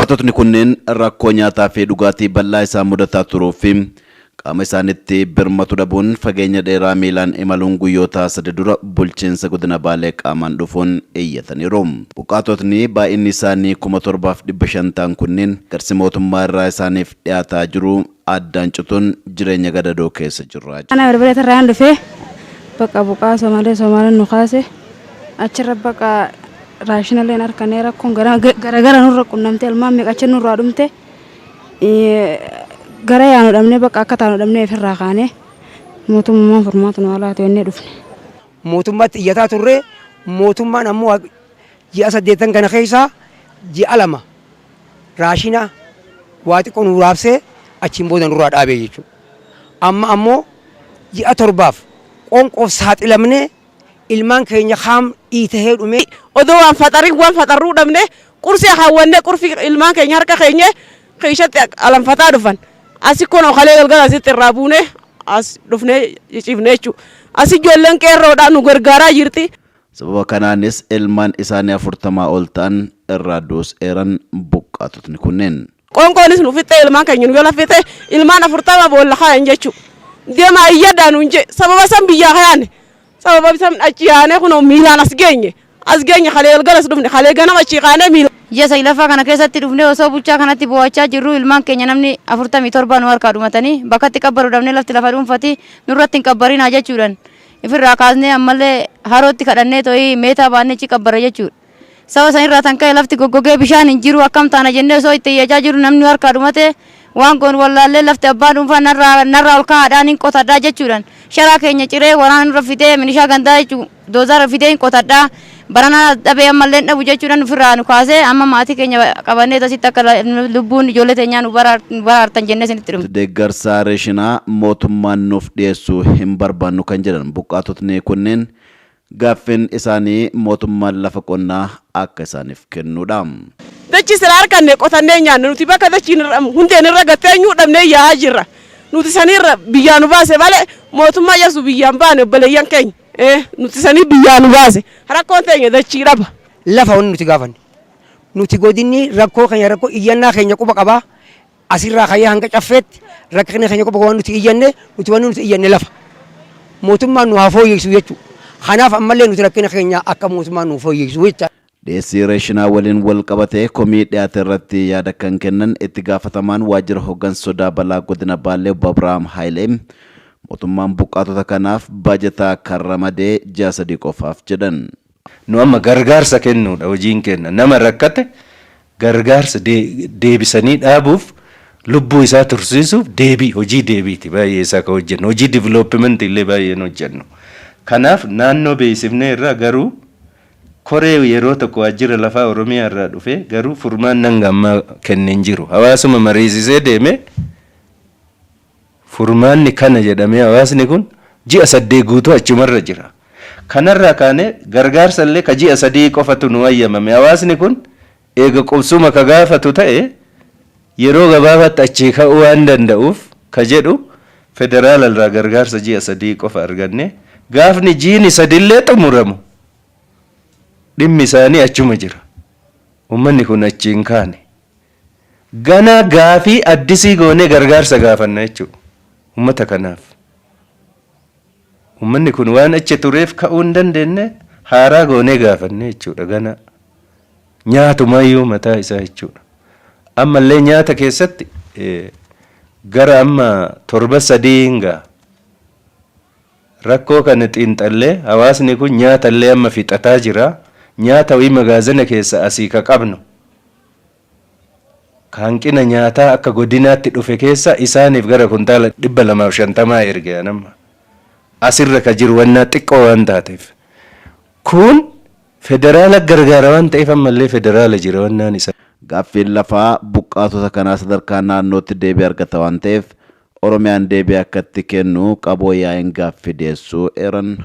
Buqqaatotni kunneen rakkoo nyaataa fi dhugaatii bal'aa isaan mudataa turuu fi qaama isaanitti birmatu dhabuun fageenya dheeraa miilaan imaluun guyyoota 3 dura bulchiinsa godina Baalee qaamaan dhufuun iyyataniiru. Buqqaatotni baay'inni isaanii 7,500 ta'an kunneen garsi mootummaa irraa isaaniif dhiyaataa jiru addaan cituun jireenya gadadoo keessa jirra. Ana berbere irraan dhufe bakka buqaa Somaalee Somaaleen nu kaase achirra bakka raashinallee hin arkanne rakkoon garagara nurra qunnamte ilmaan meeqa achi nurraa dhumte gara yaanu dhabne bakka akka taanu dhabne ofirraa kaane mootummaan furmaata nu alaatu jennee dhufne. Mootummaatti iyyataa turre, mootummaan ammoo ji'a 8 kana keessaa ji'a 2 raashina waa xiqqoo nu raabsee achiin booda nurraa dhaabee jechuudha. Amma ammoo ji'a 7f qoonqoof saaxilamnee ilmaan keenya kaam dhiitahee dhumee. Odoo waan faxarin waan faxarruu dhabne qursii kaawwanne qurfii ilmaan keenya harka keenye keeshatti alanfataa dhufan. Asi kunoo kalee galgala asitti irraa buune as dhufnee ciciifne jechuudha. As ijoolleen qeerroodhaan nu gargaaraa jirti. Sababa kanaanis ilmaan isaanii 40 ol ta'an irraa du'uus eeran buqqaatotni kunneen. Qoonqoonis nu fixxee ilmaan keenya nu jala fixe, ilmaan 40 boolla kaayan jechuudha. Deemaa iyyadhaa nuun jee, sababa san biyyaa kayaane, sababa san achi yaanee kunoo miilaan as geenye, as geenye kalee galgala as dhufne, kalee ganama achii kaanee miila. Ji'a 9ffaa kana keessatti dhufnee osoo bulchaa kanatti boo'achaa jirruu ilmaan keenya namni 47 nu harkaa dhumatanii bakkatti qabbaru dhabnee lafti lafa dhuunfati nurratti hin qabbarinaa jechuudhaan ifirraa kaasnee ammallee harootti kadhannee to'ii meetaa baannee achi qabbarra jechuudha. Saba sanirraa tan ka'e lafti goggogee bishaan hin jiru, akkam taana jennee osoo itti iyyachaa jiru namni nu harkaa dhumate, waan goonu wallaallee lafti abbaa dhuunfaa narraa narraa ol kaa'aadhaan hin qotadhaa jechuudhaan sharaa keenya ciree waraana nurra fidee milishaa gandaa jechuun doozaara fidee hin qotadhaa baranaa dhabee ammallee hin dhabu jechuudhaan ofirraa nu kaasee amma maatii keenya qabannee asitti akka lubbuun ijoollee teenyaa nu baraartan jennee isinitti dhufne. Deeggarsa reeshinaa mootummaan nuuf dhiyeessu hin barbaannu kan jedhan buqqaatotni kunneen Gaaffiin isaanii mootummaan lafa qonnaa akka isaaniif kennuudha. Dachii silaa arkanne qotannee nyaanna, nuti bakka dachiin irra hundeen irra gad teenyu dhabnee yaa'aa jirra. Nuti saniirra biyyaa nu baase malee mootummaa yasu biyyaan baane obboleeyyan keenya. Nuti sanii biyyaa nu baase. Rakkoon teenya dachii dhaba. Lafa wanni nuti gaafanne. Nuti godinni rakkoo keenya rakkoo iyyannaa keenya quba qaba. Asirraa ka'ee hanga Caffeetti rakkina keenya qofa waan nuti iyyanne, nuti wanni nuti iyyanne lafa. Mootummaan nu haa fooyyessu jechuudha. Kanaaf ammallee nuti rakkina keenya akka mootummaan nu fooyyessu jecha. Dhiyeessii reeshinaa waliin walqabatee komii dhiyaate irratti yaada kan kennan Itti Gaafatamaan Waajjira Hoggansa Sodaa Balaa Godina Baalee Obbo Abrahaam Hayilee, mootummaan buqqaatota kanaaf baajata kan ramade ji'a 3 qofaaf jedhan. Nu amma gargaarsa kennuudha hojiin keenya. Nama rakkate gargaarsa deebisanii dhaabuuf, lubbuu isaa tursiisuuf deebii, hojii deebiiti baay'ee isaa kan hojjennu. Hojii development illee baay'ee hin hojjennu. Kanaaf naannoo beeksifnee irraa garuu koree yeroo tokko waajjira lafaa Oromiyaa irraa dhufee garuu furmaanni hanga ammaa kenne hin jiru. Hawaasuma mariisisee deeme, furmaanni kana jedhamee hawaasni kun ji'a 8 guutuu achumarra jira. Kanarraa kaanee gargaarsa illee ka ji'a 3 qofatu nu hayyamame. Hawaasni kun eega qubsuma ka gaafatu ta'e yeroo gabaabaatti achii ka'uu waan danda'uuf ka jedhu federaala irraa gargaarsa ji'a 3 qofa arganne, gaafni jiini sadillee xumuramu dhimmi isaanii achuma jira. Ummanni kun achii hin kaane. Ganaa gaafii addisii goonee gargaarsa gaafanna jechuudha ummata kanaaf. Ummanni kun waan achi tureef ka'uu hin dandeenne, haaraa goonee gaafanne jechuudha ganaa. Nyaatumayyuu mataa isaa jechuudha. Ammallee nyaata keessatti gara amma torba 3 hin ga'a. Rakkoo kana xiinxallee hawaasni kun nyaatallee amma fixataa jira. Nyaata wayii magaazina keessa asii ka qabnu, ka hanqina nyaataa akka godinaatti dhufe keessa isaaniif gara kuntaala 250 erge an amma. Asirra ka jiru wannaa xiqqoo waan taateef. Kun federaala gargaara waan ta'eef ammallee federaala jira wannaan isa. Gaaffiin lafaa buqqaatota kanaa sadarkaa naannootti deebii argata waan ta'eef Oromiyaan deebii akka itti kennu qaboo yaa'iin gaaffii dhiyeessuu eeran